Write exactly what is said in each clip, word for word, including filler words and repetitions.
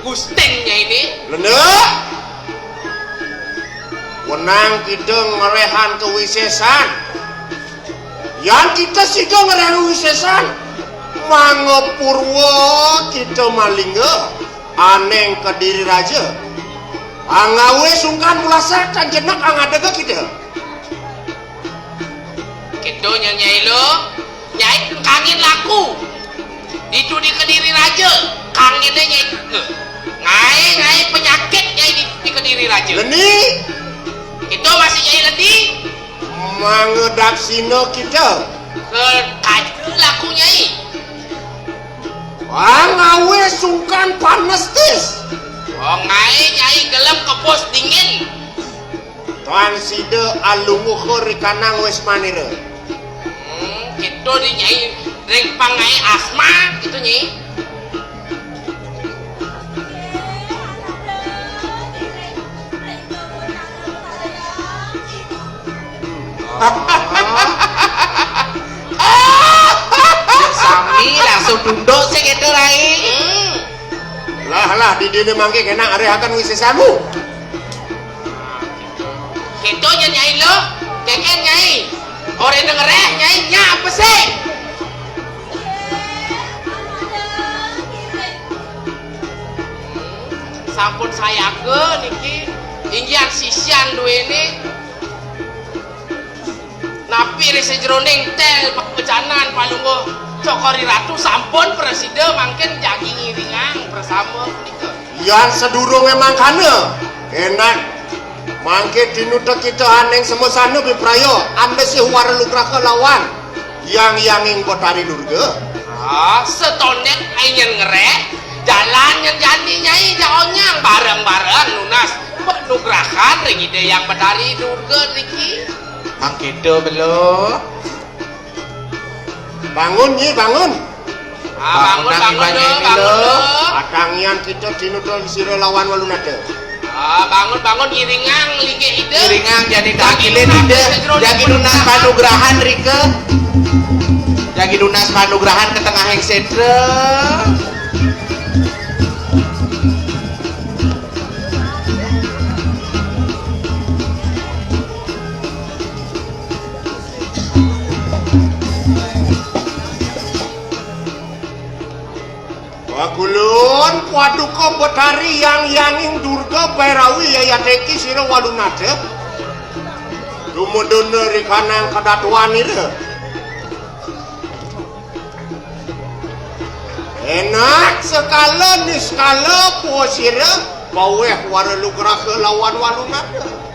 Gustin Nyai ini. Lenda. Wenang kita ngerehan kewisesan. Yan kita sida ngerehan kewisesan. Mangapurwa kita malingga aneng Kediri Raja. Angawe sungkan mulasak tan jenek angadega kita. Kita nya Nyai lo. Nyai kangin laku. Ditu di Kediri Raja, kanginnya Nyai. Ngae, ngae penyakit Nyai di, di Kediri Raja. Leni. Kita masih Nyai Leni. Mangedaksina kita. Ke kaja laku Nyai. Wah, ngawe sungkan panestis. Oh, ngae Nyai gelem kepos dingin. Tuan sida alunguh rikanang wis manira. Hmm, kita di Nyai ring pangai asma gitu Nyai. Sami langsung tunduk sih gitu Rai. Hmm. Lah lah di dini mangke kena arehaken wisesamu. Kita nya Nyai lo, keken Nyai. Ora dengereh Nyai nya apa sih? Sampun sayaga niki inggihan sisian duwene. Napi ri sajeroning tel pawecanan palungguh Cokor I Ratu sampun prasida mangkin jagi ngiringang prasama punika. Yan sadurunge mangkana, enak mangke tinuta kita aning semasana bipraya andesih wara lugraha lawan yang yanging Betari Durga. Ah, setonek ainyen ngereh, jalan nyen jani Nyai jaonyang bareng-bareng nunas penugrahan ring Ida Yang Betari Durga niki. Mangkita belo. Bangun Nyi, bangun. Ah, bangun, bangun, bangun, lo, bangun, lo. Atangian kita tinuta sira lawan Walunata. Ah, bangun, bangun, iringang linggih Ida. Iringang jani tangkilin Ida. Jagi nunas panugrahan rika. Jagi nunas panugrahan ke tengahing setra. Wagulun, Paduka Betari yang yanging Durga Bairawi yayateki sira Walunata. Dumuduna rikanang kadatuanira. Enak sekala niskala puasira baweh wara lugraha lawan Walunata.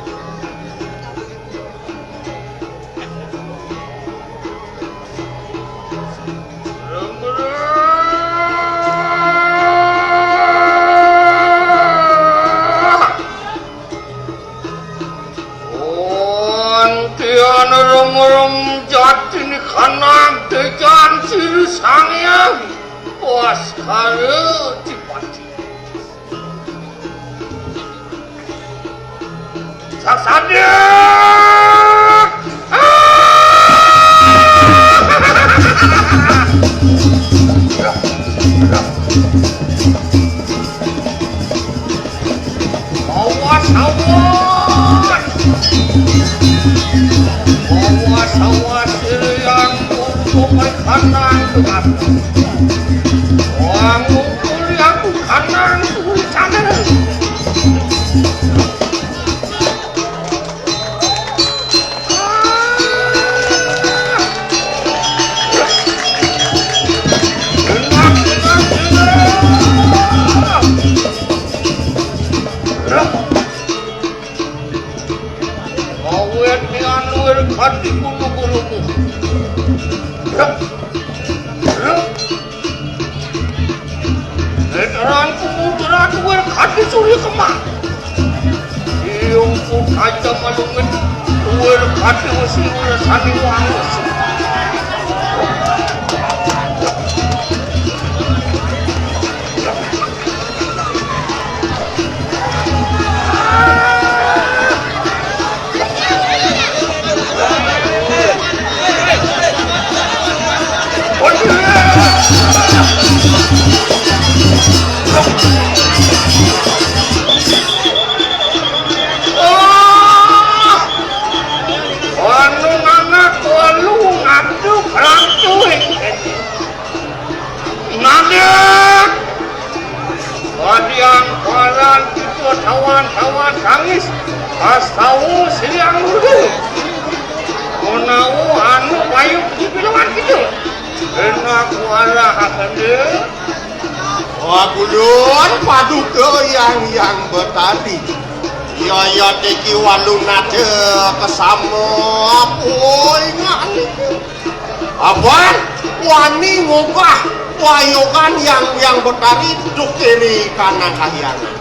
Antian rem-rem jati ni kanang tejan siri sangyang Baskara Dipati. Sasadik! Awas, awas! Awas, awas, yang untuk kanan tugas. Wang ngumpul yang kanan tulisannya. Awet ni anwir kati gulu-gulumu. Veteran kumudra duwer kati surya kemah. Iyung pun aja malungin duwer kati wesi rasani wangus. Enak wala hakande. Wah, kulun paduka Hyang Hyang Betari. Yaya teki walunata kesama apa ingat. Aban wani ngogah wayokan Hyang Hyang Betari dukiri kana kahyangan.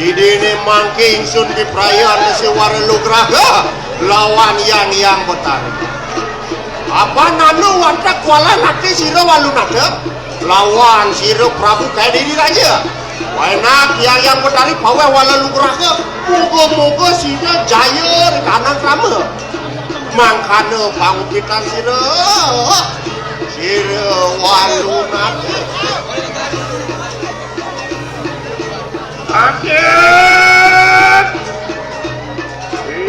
Didine mangke ingsun diprayan si Wara Lugraha lawan Hyang Hyang Betari. Apa nanu watek wala nate sira walunata lawan sira Prabu Kaediri Raja. Wainak Hyang Hyang Betari paweh Wara Lugraha. Muga-muga sira jaya ri kanang krama. Mangkana pangupitan sira. Sira walunata. Adik!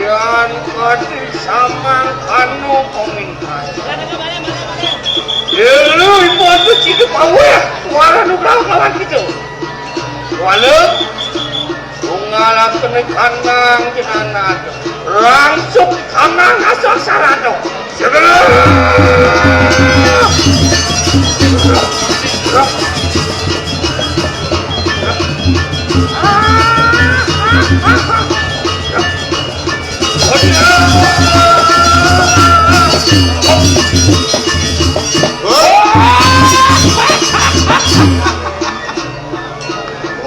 Yan kadi samangkana pamingkas. Lelu ibu aku cicip aweh. Wala nukal kawan kita. Wala. Tunggal aku ni kandang jenana. Langsung kanang asal sarado.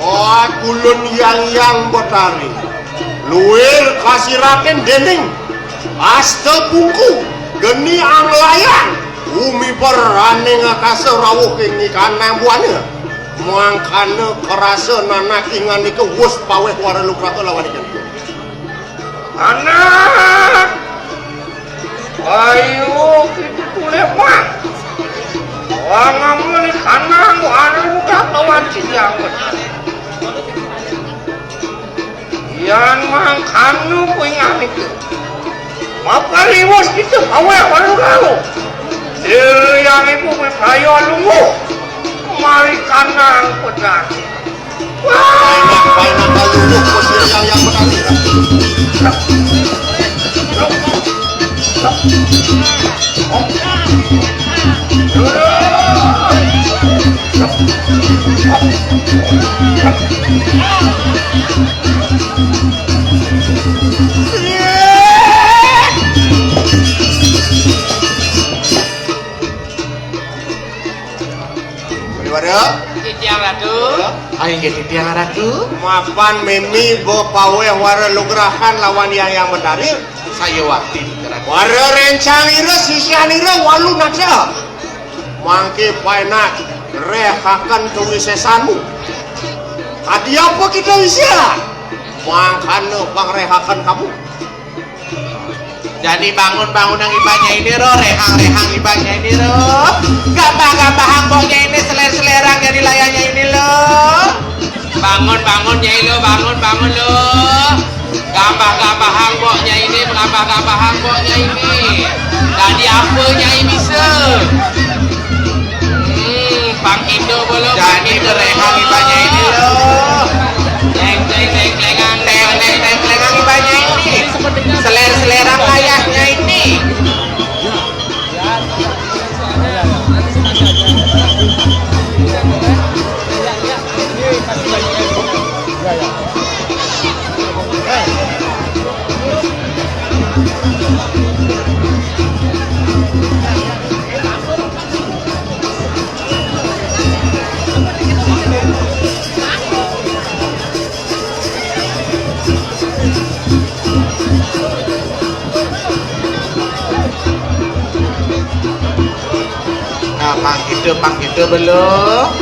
Wah, kulun Hyang Hyang Betari. Luir kasiratin dening asta buku geni anglayan. Umi beraning akasa rawuh ing ikanang buana. Mangkana karasa nanak inganika wus paweh Wara Lugraha lawan ikan. Anak! Ayo kita tulih, Pak. Wah, ngamuni kanang Wara Lugraha lawan Hyang Betari. Yan mangkana kuwi nganika. Mapariwes kita paweh walu-walu. Sira yang ibu miprayo lungguh. Mari kanang pedang. Wah! Paenak, paenak kalungguh, Gusti Hyang Hyang Betari. Wara. Titiang Ratu. Ayo, inggih, Titiang Ratu. Mapan mimi bo paweh Wara Lugrahan lawan Hyang Hyang Betari. Saya wakti, Ratu. Wara rencang ira, sisian ira, walu nada. Mangke paenak rehaken kawisesanmu. Kadi apa kita wisia? Mangkana pangrehaken kamu. Jadi bangun-bangunang ibanya ini ro, rehang-rehang ibanya ini ro. Gambah-gambahang mboknya ini, seler-selerang jadi layahnya ini lo. Bangun, bangun, Nyai lo, bangun, bangun lo. Gambah-gambahang mboknya ini, gambah-gambahang mboknya ini. Tadi apa Nyai bisa? Hmm, pang kita bolo, pang jadi kita berehang lo. Ibanya ini lo. Teng, teng, teng, tlengang. Teng, teng, teng, tlengang ibanya ini. Seler-selerang layahnya ini. Nah, pang kita, pang kita belum.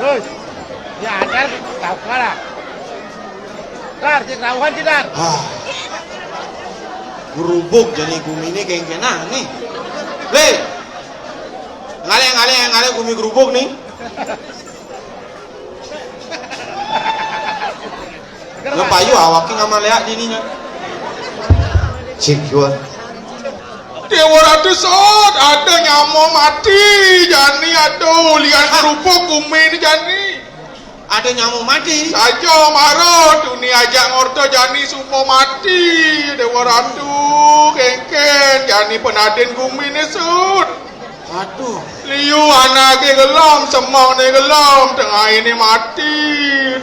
Hei, ya, Dar, tau kalah. Dar, cék rauhan ci, Dar. Ah. Grubug jani guminé kéngkénané. Lé. Ngalih, ngalih, ngalih gumi grubug nih. Lah payu awaké ngamal léak dininya. Cik gua. Déwa Ratu, sut, ada nyama mati jani, aduh, lian grubug guminé jani. Ada nyama mati? Saja mara, tuni ajak ngorta jani sumpah mati, Déwa Ratu, kéngkén jani penadin guminé, sut. Aduh. Liu anaké gelem, semengné gelem, tengainé mati.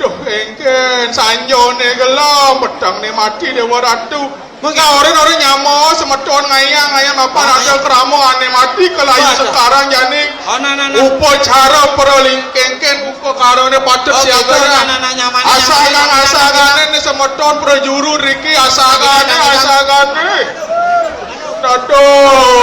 Duh, kéngkén, sanjané gelem, petengné mati, Déwa Ratu. Mengké orang-orang nyama semeton ngayang-ngayang apa, ah, ada krama ané mati, kalayu sekarang jani. Oh, nah, nah, nah. Upacara perling kéngkén, upakarané patut siagané. Nah, nah, nah, nyamané, asagané, asagané né semeton prajuru riki, asagané, asagané. Aduh.